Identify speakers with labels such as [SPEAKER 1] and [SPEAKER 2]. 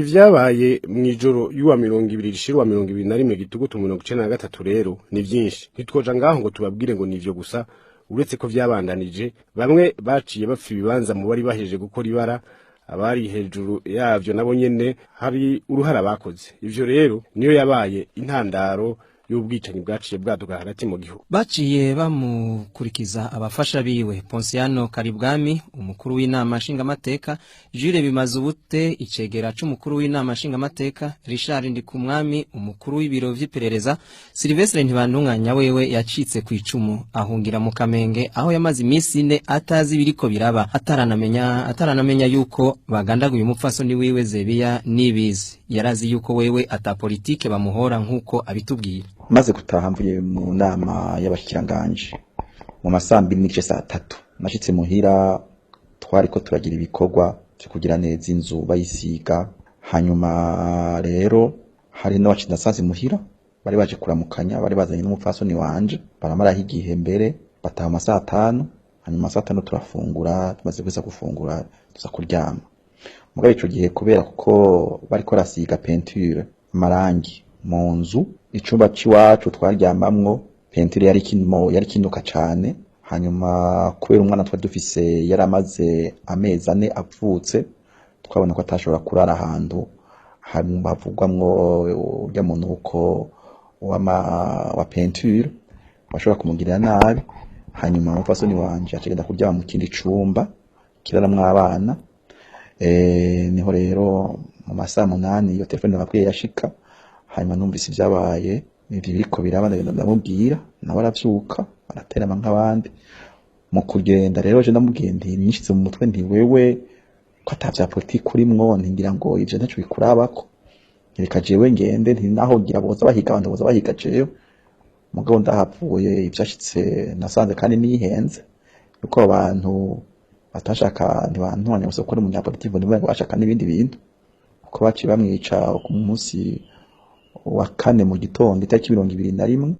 [SPEAKER 1] Ivyabaye mw'ijoro y'uwa 20 rishira uwa 21 Gitugutu 93 rero ni vyinshi, ntitwoja ngaho ngo tubabwire ngo nivyo gusa, uretse ko vyabandanije. Bamwe baciye bapfa ibibanza mu bari bahejeje gukora ibara, abari hejuru yavyo nabo nyene hari uruhara bakoze. Ivyo rero niyo yabaye intandaro y'ubwicanyi bwaciye bwaduka hagati mu gihugu.
[SPEAKER 2] Baciye bamukurikiza abafasha biwe: Ponsiano Karibwami, umukuru w'inama nshingamateka, Jules Bimazubute, icegera c'umukuru w'inama nshingamateka, Richard Ndikumwami, umukuru w'ibiro vy'iperereza. Sylvestre Ntibantunganya wewe yacitse ku icumu, ahungira mu Kamenge, aho yamaze iminsi 4 atazi ibiriko biraba, ataranamenya yuko bagandaguye umupfasoni wiwe Zebiya Nibizi. Yarazi yuko wewe ata politike bamuhora, nk'uko abitubwira.
[SPEAKER 3] Maze gutaha mvuye mu nama y'abashikiranganje mu masaa 2 n'igice, saa 3, nashitse muhira twariko turagira ibikorwa vyo kugira neza inzu, bayisiga. Hanyuma rero hari n'abaci nasanze muhira bari baje kuramukanya, bari bazanye n'umupfasoni wanje, baramaraho igihe, mbere bataha mu masaa 5. Hanyuma saa 5 turafungura, tumaze guheza gufungura tuza kuryama. Mugabo ico gihe, kubera kuko bariko barasiga peinture, amarangi mu nzu, icumba c'iwacu twaryamamwo, peinture yari kinmo, yari kinuka cane. Hanyuma kubera umwana twari dufise yari amaze amezi 4 avutse, twabona ko atashobora kurara ahantu havugwamwo urya munuko wa peinture washobora kumugirira nabi. Hanyuma umupfasoni wanje acagenda kuryama mu kindi cumba kiraramwo abana. Niho rero mu masaa 8 iyo telefone nababwiye yashika. Hanyuma numvise ivyabaye, ivyo biriko biraba, ndagenda ndamubwira, nawe aravyuka araterama nk'abandi. Mu kugenda rero je ndamubwiye nti nishize mu mutwe nti: "Wewe ko ata vya politiki urimwo, ntigira ngo ivyo ntaco bikurabako, reka jewe ngende." Nti naho ngira boza bahiga abantu, boza bahiga jewe. Mugabo ndahavuye, ivyashitse nasanze kandi nihenze, yuko abo bantu batashaka ntibantwanya gusa kuko ari umunyapolitiki, ngo nibo bashaka n'ibindi bintu, kuko baciye bamwica ku munsi wa kane mu gitondo, itariki 21.